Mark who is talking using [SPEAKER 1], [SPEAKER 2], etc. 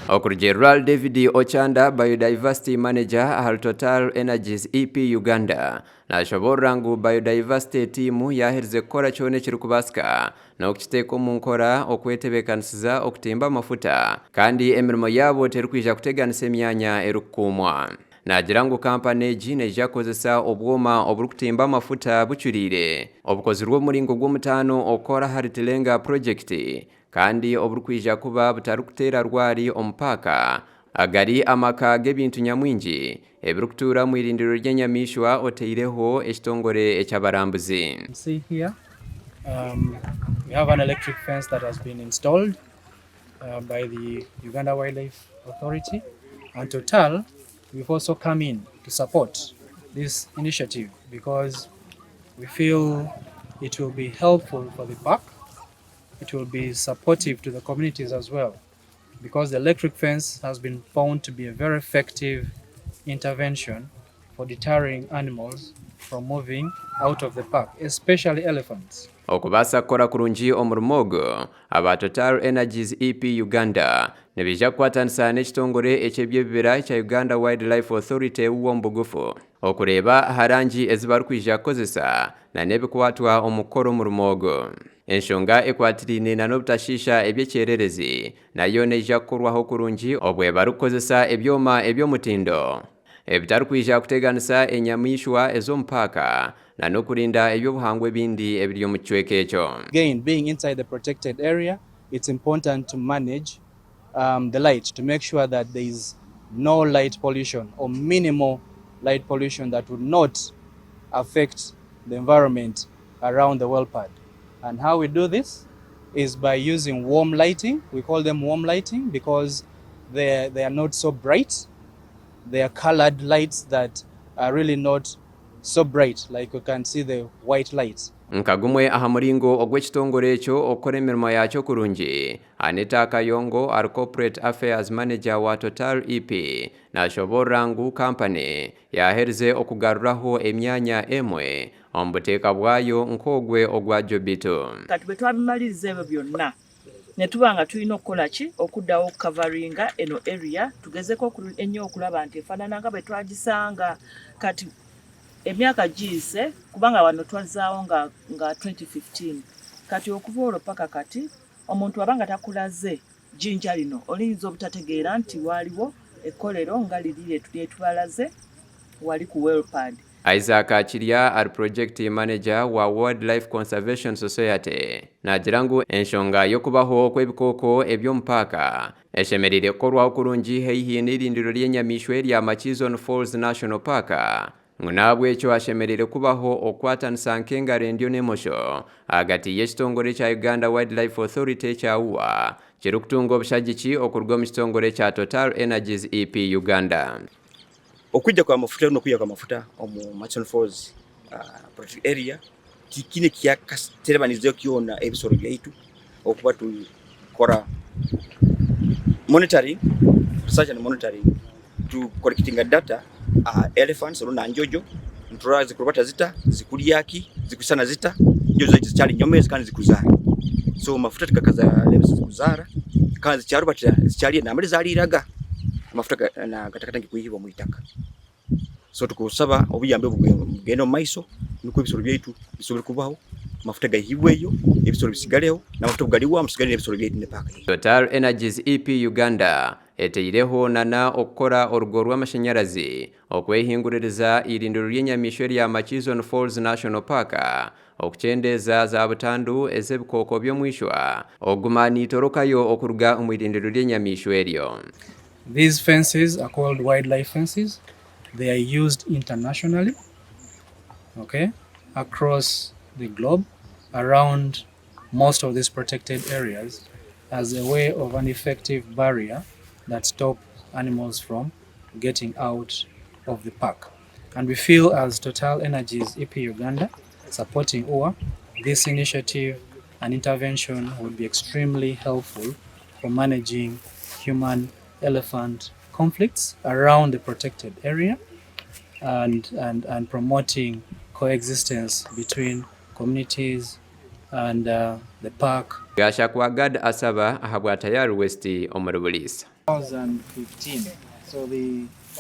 [SPEAKER 1] Okurugiirira David Ochanda, Biodiversity Manager ahari Total Energies EP Uganda, nashoboorora ngu Biodiversity tiimu yaaherize kukora kyona ekirikubaasika n'okukiteeka omu nkora okwetebeekanisiza okutimba amafuta kandi emirimo yaabo terikwija kuteganisa emyanya erikukuumwa. Naagira ngu kampani egi neija kukozesa obwoma oburikutimba amafuta bucuriire obukozirwe omu muringo gw'omutaano okukora ahari Tilenga purojekiti kandi oburikwija kuba butarikuteera rwari omu paaka agari amaka g'ebintu nyamwingi ebirikutuura omu irindiro ry'enyamaishwa oteireho ekitongore eky'abarambuzi.
[SPEAKER 2] See here, we have an electric fence that has been installed by the Uganda Wildlife Authority and Total. We've also come in to support this initiative because we feel it will be helpful for the park. It will be supportive to the communities as well because the electric fence has been found to be a very effective intervention for deterring animals from moving out of the park, especially elephants.
[SPEAKER 1] Okubaasa kukora kurungi omurimo ogu, aba Total Energies EP Uganda nibaija kukwatanisa n'ekitongore eky'eby'ebibira ekya Uganda Wildlife Authority omu bugufu okureeba aha rangi ezi barikwija kukozesa n'ebikwatwa omu kukora omurimo ogu. Enshonga ekwatiraine n'obutashiisha eby'ekyererezi nayo neija kukorwaho kurungi obwe barikukozesa ebyoma eby'omutindo ebitarikwija kuteganisa enyamaishwa ez'omu paaka na n'okurinda ebyobuhangwa ebindi ebiri omu kicweka ekyo.
[SPEAKER 2] Again, being inside the protected area, it's important to manage the light to make sure that there is no light pollution or minimal light pollution that would not affect the environment around the well pad. And how we do this is by using warm lighting. We call them warm lighting because they are not so bright. They are colored lights that are really not so bright, like you can see the white lights.
[SPEAKER 1] Nka gumwe aha muringo ogw'ekitongore ekyo okukora emirimo yakyo kurungi, Anita Kayongo ari Corporate Affairs Manager wa Total EP nashoboorora ngu kampani yaherize okugaruraho emyanya emwe omu buteeka bwayo nk'ogwe ogwa Jobito.
[SPEAKER 3] Kati bwe twabimaliriza ebyo byonna ne tuba nga tulina okukola ki okuddawo okukavaringa eno area tugezeko ennyo okulaba nti efaanana nga bwe twagisanga. Kati emyaka giyise kubanga wano twazzaawo nga 2015. Kati okuva olwo paka kati omuntu aba nga takulaze jjinja lino oliyinza obutategeera nti waaliwo ekkolero nga liri lyetubalaze wali ku wellpad.
[SPEAKER 1] Isaac Kirya ari Project Manager wa Wildlife Conservation Society naagira ngu enshonga y'okubaho kw'ebikooko eby'omu paaka eshemereire kukorwaho kurungi haihi n'eirindiro ry'enyamaishwa erya Murchison Falls National Park, ngu n'ahabw'ekyo hashemereire kubaho okukwatanisa nk'engaro endyo n'emosho ahagati y'ekitongore ekya Uganda Wildlife Authority ekya UWA kirikutunga obushagiki okuruga omu kitongore ekya Total Energies EP Uganda.
[SPEAKER 4] Okwija kwa mafuta n'okwija kwa mafuta omu Murchison Falls Protected Area tikine kyakaterebanizeho kyona ebisoro byaitu okuba tukora monitoring, research and monitoring, tu collectinga data aha elephants rundi aha njojo niturora zikurubata zita, zikurya ki, zikusana zita, enjojo zaitu zikyali nyomezi kandi zikuzaara. So amafuta tigakazalemesa kuzaara kandi zikyarubatira zikyariyo nambere zariiraga amafuta gatakatandikire kwihibwa omu itaka. So tukusaba obuyambi obu bugende omu maiso nukwo ebisoro byaitu bisobole kubaho, amafuta gaihibweyo, ebisoro bisigareho, n'amafuta obu garihwamu tusigale n'ebisoro byaitu n'epaaka yaitu.
[SPEAKER 1] Total Energies EP Uganda eteireho nana okukora orugo rw'amashanyarazi okwehinguririza eirindiro ry'enyamaishwa erya Murchison Falls National Park okukyendeeza za butandu ez'ebikooko by'omwishwa okuguma niitorokayo okuruga omu irindiro ry'enyamaishwa eryo.
[SPEAKER 2] These fences are called wildlife fences. They are used internationally, okay, across the globe, around most of these protected areas as a way of an effective barrier that stop animals from getting out of the park. And we feel as Total Energies EP Uganda, supporting UWA, this initiative and intervention would be extremely helpful for managing human-elephant conflicts around the protected area and promoting coexistence between communities and the park.
[SPEAKER 1] Gashakwa Gad Asaba ahabwa Tayari West omuri Buliisa.
[SPEAKER 2] 2015. So the